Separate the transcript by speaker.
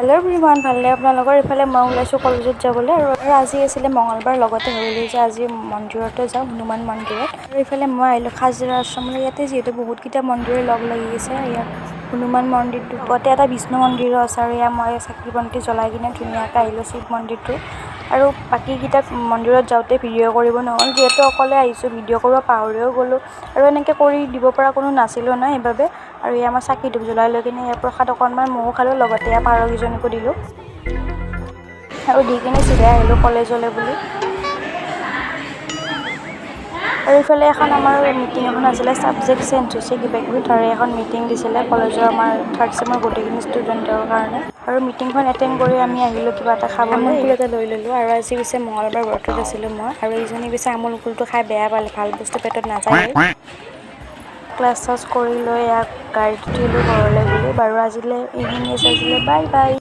Speaker 1: Hello' everyone, ভালনে আপোনালোকৰ? এইফালে মই ওলাইছোঁ কলেজত যাবলৈ আৰু আজি আছিলে মঙলবাৰ। লগতে ভাবিলোঁ যে আজি মন্দিৰতে যাওঁ, হনুমান মন্দিৰত। আৰু এইফালে মই আহিলোঁ খাজিৰা আশ্ৰমলৈ। ইয়াতে যিহেতু বহুতকেইটা মন্দিৰে লগ লাগি গৈছে, ইয়াত হনুমান মন্দিৰটো লগতে এটা বিষ্ণু মন্দিৰো আছে। আৰু এয়া মই চাকি বন্তি জ্বলাই কিনে ধুনীয়াকৈ আহিলোঁ শিৱ মন্দিৰটো। আৰু বাকীকেইটা মন্দিৰত যাওঁতে ভিডিঅ' কৰিব নহ'ল, যিহেতু অকলে আহিছোঁ, ভিডিঅ' কৰিব পাহৰিও গ'লোঁ আৰু এনেকৈ কৰি দিব পৰা কোনো নাছিলোঁ ন, সেইবাবে। আৰু এয়া মই চাকি ধূপ জ্বলাই লৈ কিনে ইয়াৰ প্ৰসাদ অকণমান ময়ো খালোঁ, লগতে ইয়াৰ পাৰকেইজনীকো দিলোঁ আৰু দি কিনে চিধাই আহিলোঁ কলেজলৈ বুলি। আৰু ইফালে এখন আমাৰ মিটিং এখন আছিলে, ছাবজেক্ট চেঞ্জ হৈছে কিবা কিবি, তাৰে এখন মিটিং দিছিলে কলেজৰ আমাৰ থাৰ্ড চেমৰ গোটেইখিনি ষ্টুডেণ্টৰ কাৰণে। আৰু মিটিংখন এটেণ্ড কৰি আমি আহিলোঁ কিবা এটা খাবলৈ। আমুল কুল এটা লৈ ল'লোঁ। আৰু আজি পিছে মঙলবাৰ, ব্ৰতত আছিলোঁ মই। আৰু এইজনী পিছে আমুল কুলটো খাই বেয়া পালে, ভাল বস্তু পেটত নাযায়। ক্লাছ চাছ কৰি লৈ ইয়াক গাড়ীত উঠিলোঁ ঘৰলৈ বুলি। বাৰু, আজিলৈ এইখিনিয়ে চাইছিলে, বাই বাই।